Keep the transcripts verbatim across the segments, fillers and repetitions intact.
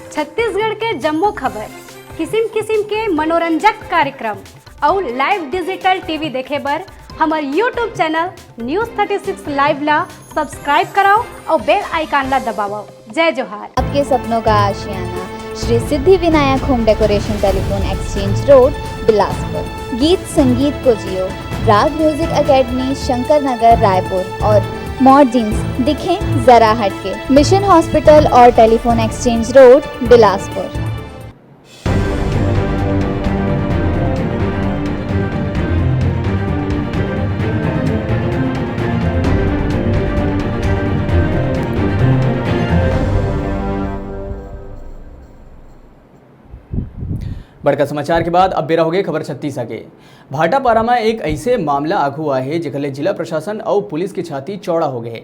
छत्तीसगढ़ के जम्मो खबर, किसिम किसिम के मनोरंजक कार्यक्रम अउ live digital T V देखे बर हमर YouTube channel News thirty six Live ला subscribe करव अउ bell icon ला दबावव। जय जोहार। आपके सपनों का आशियाना, Shri Siddhi Vinayak home decoration, telephone exchange road, Bilaspur. गीत संगीत को जियो, राग म्यूजिक एकेडमी, शंकर नगर, रायपुर और मॉर्जिंस, दिखें जरा हटके, मिशन हॉस्पिटल और टेलीफोन एक्सचेंज रोड, बिलासपुर। बड़का समाचार के बाद अब बेरा होगे खबर छत्तीसा के। भाटापारा म एक अइसे मामला आघू आए हे, जेकर ले जिला प्रशासन अउ पुलिस के छाती चौड़ा हो गए हे।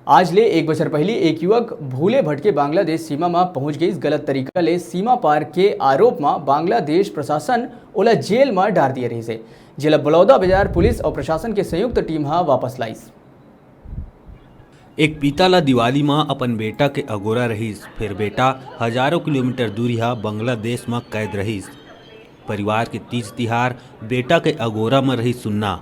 आज ले एक बछर पहिली एक युवक भूले भटके बांग्लादेश सीमा म पहुंच गईस। गलत तरीका ले सीमा पार के आरोप म बांग्लादेश प्रशासन ओला जेल म डार दिए रहिस हे, जेला बलौदा बाजार पुलिस अउ प्रशासन के संयुक्त टीम ह वापस लाइस। एक पिता ला दिवाली म अपन बेटा के अगोरा रहिस, फेर बेटा हजारों किलोमीटर दूरिहा बांग्लादेश म कैद रहिस। परिवार के तीज तिहार बेटा के अगोरा म रहिस सुन्ना।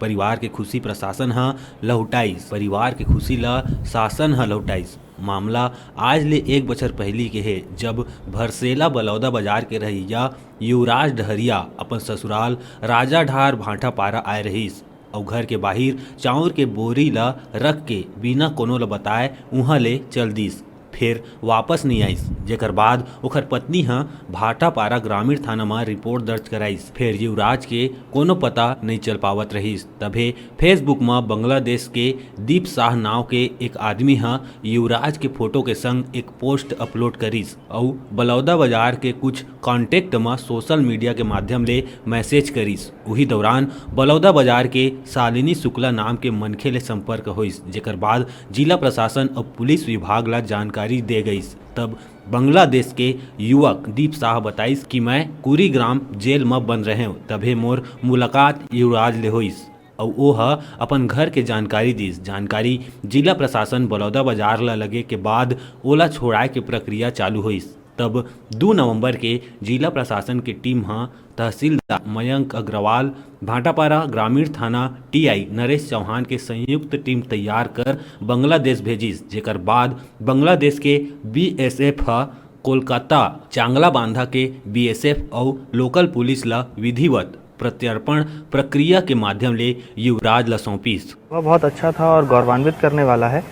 परिवार के खुशी प्रशासन ह लहुटाइस, परिवार के खुशी ला शासन ह लहुटाइस। मामला आज ले एक बछर पहिली के हे, जब भरसेला बलौदा बाजार के रहइया युवराज डहरिया अपन ससुराल राजाढार भाटापारा आए रहिस। अउ घर के बाहिर चाउर के बोरी ल रख के बिना कोनो ल बताए उहां ले चल दिस, फेर वापस नइ आइस, जेकर बाद ओखर पत्नी ह भाटापारा ग्रामीण थाना म रिपोर्ट दर्ज कराइस। फेर युवराज के कोनो पता नइ चल पावत रहिस, तभे Facebook म बांग्लादेश के दीप शाह नाव के एक आदमी ह युवराज के फोटो के संग एक पोस्ट अपलोड करिस अउ बलौदा बाजार के कुछ कॉन्टैक्ट म सोशल मीडिया के माध्यम ले मैसेज करिस। उही दौरान बलौदा बाजार के शालिनी शुक्ला नाम के मनखे ले संपर्क होइस, जेकर बाद जिला प्रशासन अउ पुलिस विभाग ला जानकारी दे गइस। तब बांग्लादेश के युवक दीप शाह बताइस कि मैं कुरीग्राम जेल म बंद रहेंव, तभे मोर मुलाकात युवराज ले होइस अउ ओ ह अपन घर के जानकारी दिस। जानकारी जिला प्रशासन बलौदा बाजार ला लगे के बाद ओला छोड़ाए के प्रक्रिया चालू होइस। तब दू नवंबर के जिला प्रशासन के टीम ह तहसीलदार मयंक अग्रवाल, भाटापारा ग्रामीण थाना टीआई नरेश चौहान के संयुक्त टीम तैयार कर बांग्लादेश भेजिस, जेकर बाद बांग्लादेश के बीएसएफ ह कोलकाता चांगला बांधा के बीएसएफ अउ लोकल पुलिस ल विधिवत प्रत्यर्पण प्रक्रिया के माध्यम ले युवराज ल सौंपिस। वह बहुत अच्छा था और गौरवान्वित करने वाला है।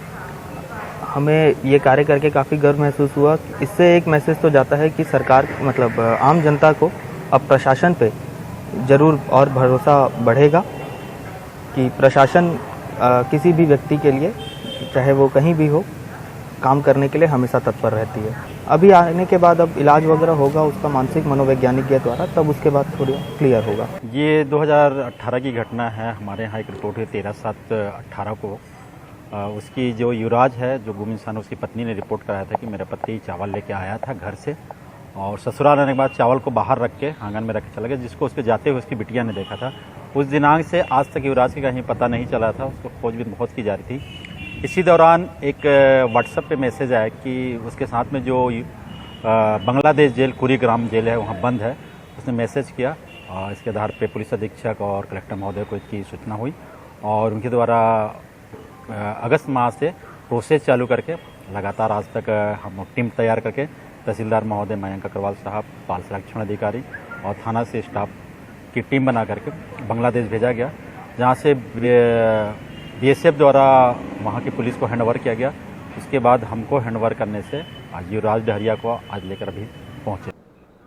हमें ये कार्य करके काफ़ी गर्व महसूस हुआ। इससे एक मैसेज तो जाता है कि सरकार, मतलब, आम जनता को अब प्रशासन पे ज़रूर और भरोसा बढ़ेगा कि प्रशासन, अ, किसी भी व्यक्ति के लिए, चाहे वो कहीं भी हो, काम करने के लिए हमेशा तत्पर रहती है। अभी आने के बाद अब इलाज वगैरह होगा उसका मानसिक मनोवैज्ञानिक के द्वारा, तब उसके बाद थोड़ा क्लियर होगा। ये दो हज़ार अठारह की घटना है। हमारे यहाँ एक रिपोर्ट हुई तेरह सात अठारह को। अ, उसकी जो युवराज है, जो गुम इंसान, उसकी पत्नी ने रिपोर्ट कराया था कि मेरा पति चावल लेके आया था घर से और ससुराल आने के बाद चावल को बाहर रख के आंगन में रख के चला गया, जिसको उसके जाते हुए उसकी बिटिया ने देखा था। उस दिनांक से आज तक युवराज का कहीं पता नहीं चला था, उसको खोजबीन बहुत की जा रही थी। इसी दौरान एक, अ, WhatsApp पे मैसेज आया कि उसके साथ में जो, अ, बांग्लादेश जेल, कुरीग्राम जेल है, वहाँ बंद है, उसने मैसेज किया। अ, इसके आधार पे पुलिस अधीक्षक और कलेक्टर महोदय को इसकी सूचना हुई और उनके द्वारा अ, अगस्त माह से प्रोसेस चालू करके लगातार आज तक, अ, हम टीम तैयार करके तहसीलदार महोदय मयंक अग्रवाल साहब, पाल संरक्षण अधिकारी और थाना से स्टाफ की टीम बना करके बांग्लादेश भेजा गया, जहाँ से बी-, बीएसएफ द्वारा वहाँ की पुलिस को हैंडओवर किया गया। उसके बाद हमको हैंडओवर करने से आज युवराज डहरिया को आज लेकर अभी पहुँचे।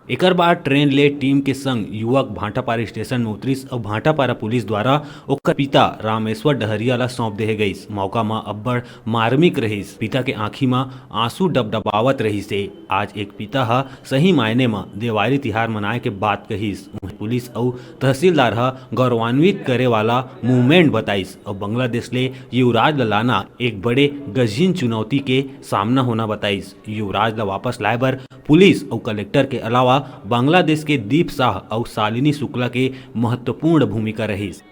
एकर बाद ट्रेन ले टीम के संग युवक भाटापारा स्टेशन में उतरिस अउ भाटापारा पुलिस द्वारा ओकर पिता रामेश्वर डहरिया ला सौंप देहे गइस। मौका म अब्बड़ मार्मिक रहिस। पिता के आंखी म आंसू डबडबावत रहिस हे। आज एक पिता ह सही मायने म देवारी तिहार मनाए के बात कहिस। उहें पुलिस अउ तहसीलदार ह गौरवान्वित करे वाला मूवमेंट बताइस अउ बांग्लादेश ले युवराज ला लाना एक बड़े गजीन चुनौती के सामना होना बताइस। युवराज ला वापस लाए बर पुलिस अउ कलेक्टर के अलावा बांग्लादेश के दीप शाह अउ शालिनी शुक्ला के महत्वपूर्ण भूमिका रहिस।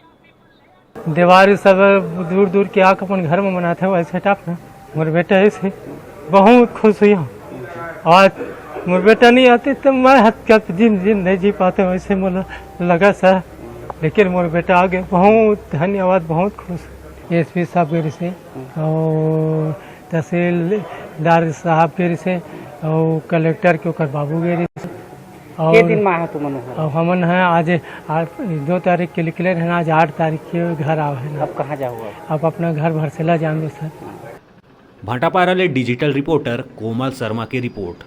देवारी सब दूर दूर के आके अपन घर में मनाथे, वैसे टाप ना मोर बेटा ऐसे बहुत खुश हुई हूँ। आज मोर बेटा नहीं आते तो मैं हत्या जिन जिन नहीं जी पाते, वैसे मोला लगा सर, लेकिन मोर बेटा आ गए, बहुत धन्यवाद, बहुत खुश। एसपी साहब गे रिसे और तहसीलदार साहब गे रिसे और कलेक्टर के ओकर बाबू गे रिसे। और के दिन में आहा तुमन उहाँ? अब हमन है आज आठ, दो तारीख के निकले हैं, आज आठ तारीख के घर आवे हैं। अब कहाँ जाओ अब? अब अपना घर भरसेला जाएंगे सर। भाटापारा ले डिजिटल रिपोर्टर कोमल शर्मा की रिपोर्ट।